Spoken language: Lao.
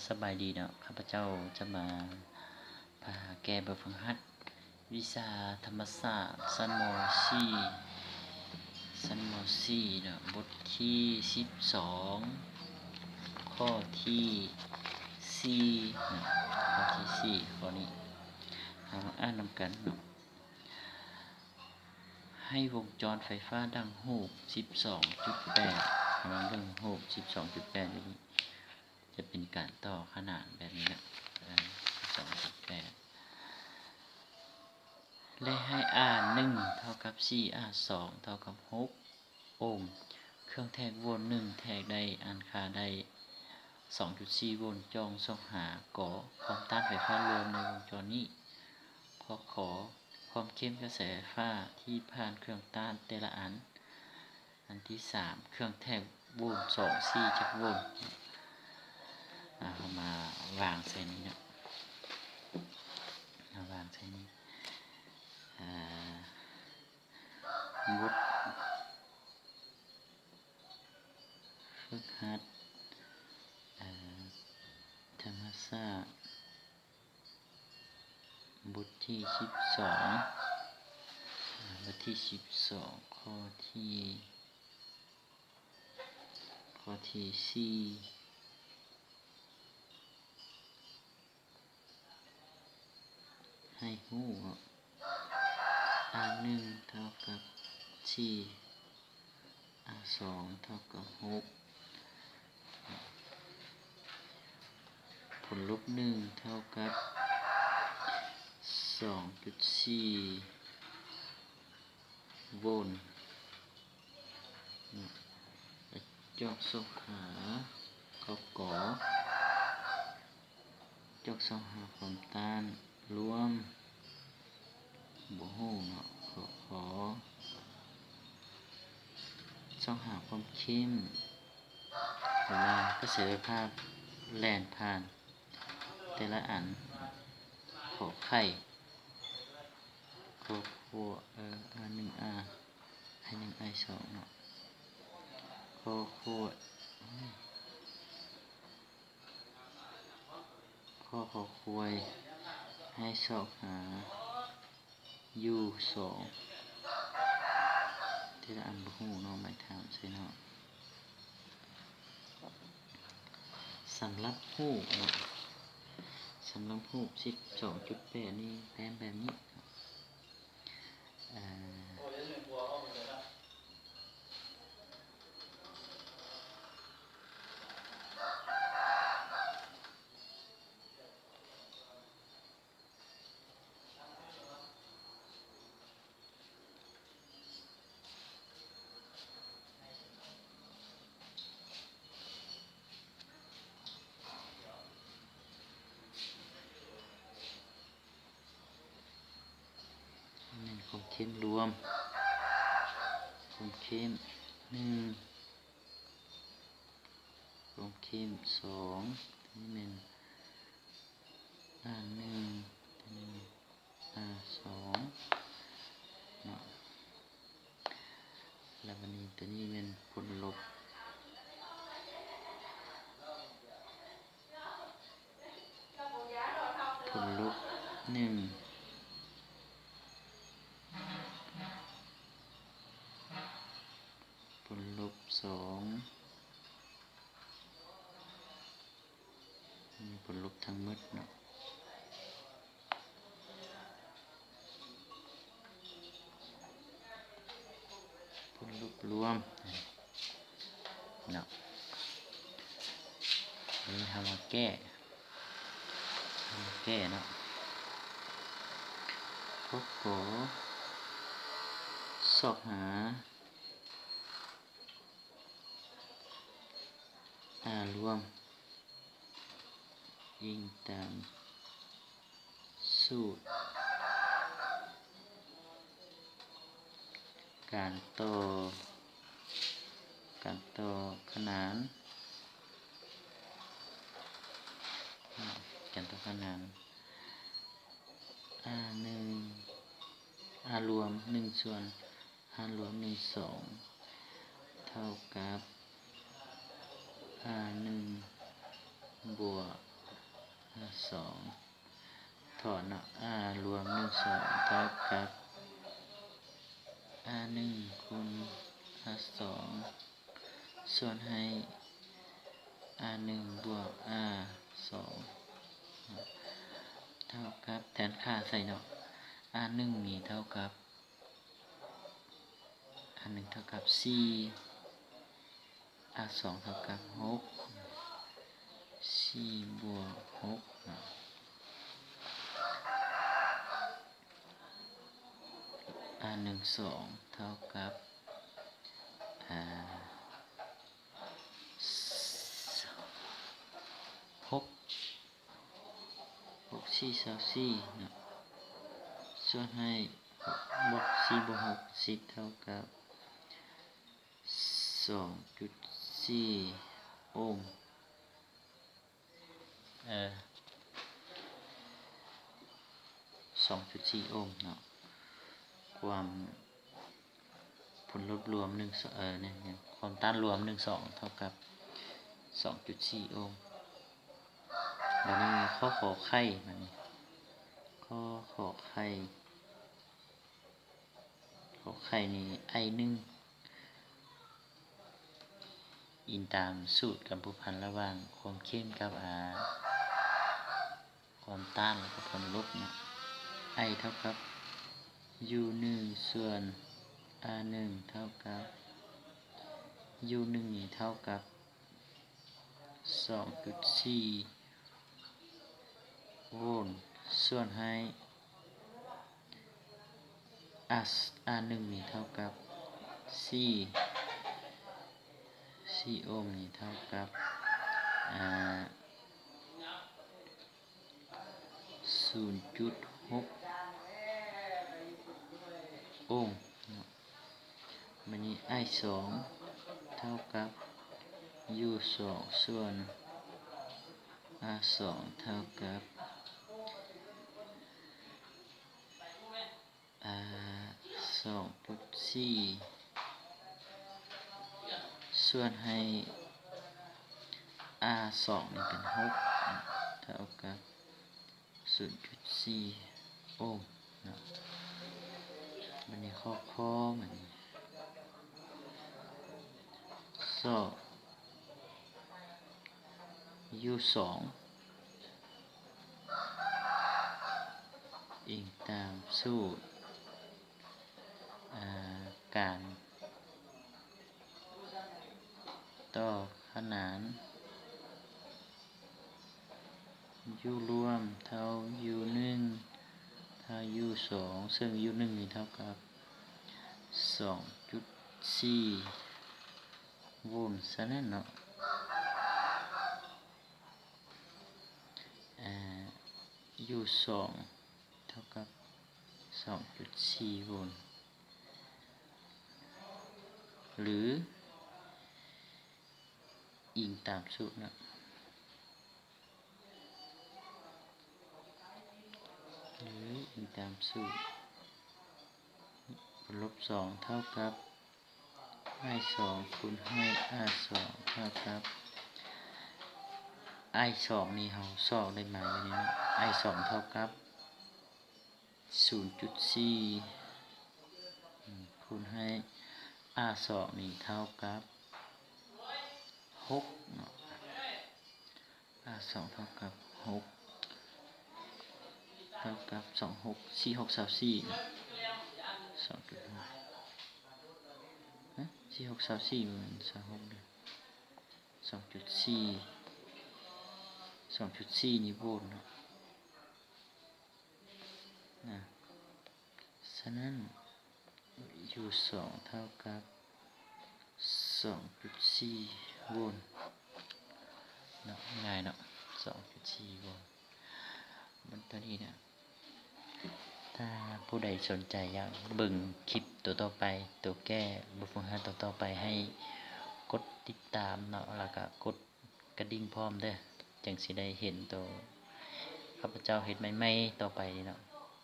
ສະບາຍດີເນາະ, ຂ້າພະເຈົ້າຈະມາພາແກ້ບົດຝຶກຫັດ ວິຊາທຳມະຊາດ ຊັ້ນ ມໍສີ່ ຊັ້ນ ມໍສີ່ເນາະ, ບົດທີສິບສອງ ຂໍ້ທີສີ່ເນາະ, ຂໍ້ທີສີ່ ຂໍ້ນີ້ ເຮົາມາອ່ານນຳກັນເນາະ. ໃຫ້ວົງຈອນໄຟຟ້າດັ່ງຮູບສິບສອງຈຸດແປດ, ເຮົາມາເບິ່ງຮູບສິບສອງຈຸດແປດຢູ່ນີ້ ຈະເປັນການຕໍ່ຂະໜານແບບນີ້ນະ, ເອີ ສິບສອງຈຸດແປດ ແລະ ໃຫ້ R ໜຶ່ງເທົ່າກັບສີ່ R ສອງເທົ່າກັບຫົກໂອມ, ເຄື່ອງແທກໂວນໜຶ່ງແທກໄດ້ອັນຄ່າໄດ້ສອງຈຸດສີ່ໂວນ, ຈົ່ງຊອກຫາ ກ ຄວາມຕ້ານໄຟຟ້າລວມໃນວົງຈອນນີ້, ກ ຂ ຄວາມເຂັ້ມກະແສໄຟຟ້າທີ່ຜ່ານເຄື່ອງຕ້ານແຕ່ລະອັນ. ອັນທີສາມ ເຄື່ອງແທກໂວນສອງ ສີ່ ຈັກໂວນ. ອາ ເຮົາມາວາງໃສ່ນີ້ເນາະ, ມາວາງໃສ່ນີ້. ອາ ບົດຝຶກຫັດ ອາ ທຳມະຊາດ ບົດທີສິບສອງ ອາ ບົດທີສິບສອງ ຂໍ້ທີ ຂໍ້ທີສີ່ ໃຫ້ຮູ້ວ່າ R ໜຶ່ງເທົ່າກັບສີ່ R ສອງເທົ່າກັບຫົກ ຜົນລົບໜຶ່ງເທົ່າກັບສອງຈຸດສີ່ໂວນ. ຈອກຊອກຫາ ກ ກ ຈອກຊອກຫາຄວາມຕ້ານລວມ ບໍ່ຮູ້ເນາະ, ກ ຂ ຊອກຫາຄວາມເຂັ້ມ ເວລາກະແສໄຟຟ້າແລ່ນຜ່ານແຕ່ລະອັນ, ກ ໄຂ່ ກ ຂ ເອີ R ໜຶ່ງ R ໄອ ໜຶ່ງ ໄອ ສອງເນາະ, ກ ຂ ກ ຂ ຄວາຍ ໃຫ້ຊອກຫາ U ສອງ ແຕ່ລະອັນບໍ່ຮູ້ເນາະ, ໝາຍຖາມໃສ່ເນາະ. ສຳລັບຮູບເນາະ, ສຳລັບຮູບສິບສອງຈຸດແປດນີ້ແຕ້ມແບບນີ້. ເອີ ແມ່ນຄວາມເຂັ້ມລວມ, ຄວາມເຂັ້ມໜຶ່ງ, ຄວາມເຂັ້ມສອງ, ນີ້ແມ່ນ R ໜຶ່ງ, ຕົວນີ້ R ສອງເນາະ, ແລ້ວບັດນີ້ຕົວນີ້ແມ່ນຜົນລົບ, ຜົນລົບໜຶ່ງ, ຜົນລົບສອງ. ມີຜົນລົບທັງໝົດເນາະ, ຜົນລົບລວມເນາະ. ນີ້ເຮົາມາແກ້, ເຮົາມາແກ້ເນາະ, ກໍຂໍຊອກຫາ R ລວມ ອີງຕາມສູດການຕໍ່, ການຕໍ່ຂະໜານ, ການຕໍ່ຂະໜານ R ໜຶ່ງ, R ລວມໜຶ່ງສ່ວນ R ລວມໜຶ່ງສອງ ເທົ່າກັບ R ໜຶ່ງ ບວກ ອາ ສອງ ຖອນເນາະ ອາ ລວມ ໜຶ່ງ ສອງ ເທົ່າກັບ ອາ ໜຶ່ງ ຄູນ ອາ ສອງ ສ່ວນໃຫ້ ອາ ໜຶ່ງ ບວກ ອາ ສອງ ເທົ່າກັບ ແທນຄ່າໃສ່ເນາະ ອາ ໜຶ່ງ ນີ້ເທົ່າກັບ ອາ ໜຶ່ງ ເທົ່າກັບ ສີ່ ອາ ສອງ ເທົ່າກັບ ຫົກ ສີ່ ບວກ ຫົກ ເນາະ ອາ ໜຶ່ງ ສອງ ເທົ່າກັບ ອາ ຫົກ ຫົກ ສີ່ ຊາວສີ່ ເນາະ ສ່ວນໃຫ້ ຫົກ ບວກ ສີ່ ບວກ ຫົກ ສິບ ເທົ່າກັບ ສອງຈຸດສີ່ໂອມ ເອີ ສອງຈຸດສີ່ໂອມເນາະ ຄວາມ ຜົນລົບລວມໜຶ່ງ ເອີ ຄວາມຕ້ານລວມ ໜຶ່ງ ສອງ ເທົ່າກັບ ສອງຈຸດສີ່ໂອມ. ບາດນີ້ ຂໍ້ ຂໍໄຂ່ ບາດນີ້ ຂໍ້ ຂໍໄຂ່ ຂໍໄຂ່ນີ້ ໄອໜຶ່ງ ອີງຕາມສູດການພົວພັນລະຫວ່າງຄວາມເຂັ້ມກັບ ອາ ຄວາມຕ້ານ ແລ້ວກໍຜົນລົບເນາະ ໄອເທົ່າກັບ ຢູໜຶ່ງ ສ່ວນ ອາໜຶ່ງ ເທົ່າກັບ ຢູໜຶ່ງນີ້ເທົ່າກັບ ສອງຈຸດສີ່ໂວນ ສ່ວນໃຫ້ ອາ ອາໜຶ່ງນີ້ເທົ່າກັບ ສີ່ ສີ່ໂອມນີ້ເທົ່າກັບ ອາ ສູນຈຸດຫົກໂອມເນາະ ບາດນີ້ ໄອສອງ ເທົ່າກັບ ຢູສອງ ສ່ວນ ອາສອງ ເທົ່າກັບ ອາ ສອງຈຸດສີ່ ສ່ວນໃຫ້ ອາສອງ ນີ້ເປັນຫົກ ເທົ່າກັບ ສູນຈຸດສີ່ໂອມເນາະ ບາດນີ້ ຂໍ້ ຂໍ້ ບາດນີ້ ສອງ ຢູສອງ ອີງຕາມສູດ ອາ ການຕໍ່ຂະໜານ ຢູລວມເທົ່າຢູໜຶ່ງ ເທົ່າຢູສອງ ເຊິ່ງຢູໜຶ່ງນີ້ເທົ່າກັບ ສອງຈຸດສີ່ໂວນ ສະນັ້ນເນາະ ອາ ຢູສອງ ເທົ່າກັບ ສອງຈຸດສີ່ໂວນ ຫຼື ອີງຕາມສູດເນາະ ຫຼື ອີງຕາມສູດ ລົບສອງ ເທົ່າກັບ ໄອສອງ ຄູນໃຫ້ ອາສອງ ເທົ່າກັບ ໄອສອງນີ້ເຮົາຊອກໄດ້ມາຢູ່ນີ້ເນາະ ໄອສອງ ເທົ່າກັບ ສູນຈຸດສີ່ ອືມ ຄູນໃຫ້ ອາສອງນີ້ເທົ່າກັບ ຫົກເນາະ ອາສອງ ເທົ່າກັບ ຫົກ ເທົ່າກັບ ສອງຫົກ ສີ່ຫົກ ຊາວສີ່ ສອງຈຸດຫົກ ຮະ ສີ່ຫົກ ຊາວສີ່ ບໍ່ແມ່ນ ຊາວຫົກເດ້ ສອງຈຸດສີ່ ສອງຈຸດສີ່ນີ້ໂວນເນາະ ອາ ສະນັ້ນ ຢູສອງ ເທົ່າກັບ ສອງຈຸດສີ່ໂວນເນາະ ງ່າຍເນາະ ສອງຈຸດສີ່ໂວນ ມັນຕົວນີ້ນະ ຖ້າຜູ້ໃດສົນໃຈຢາກເບິ່ງຄລິບຕົວຕໍ່ໄປ ຕົວແກ້ບົດຝຶກຫັດຕໍ່ໄປ ໃຫ້ກົດຕິດຕາມເນາະ ແລ້ວກະກົດກະດິ່ງພ້ອມເດີ້ ຈັ່ງຊິໄດ້ເຫັນໂຕຂ້າພະເຈົ້າເຮັດໃໝ່ໆຕໍ່ໄປເນາະ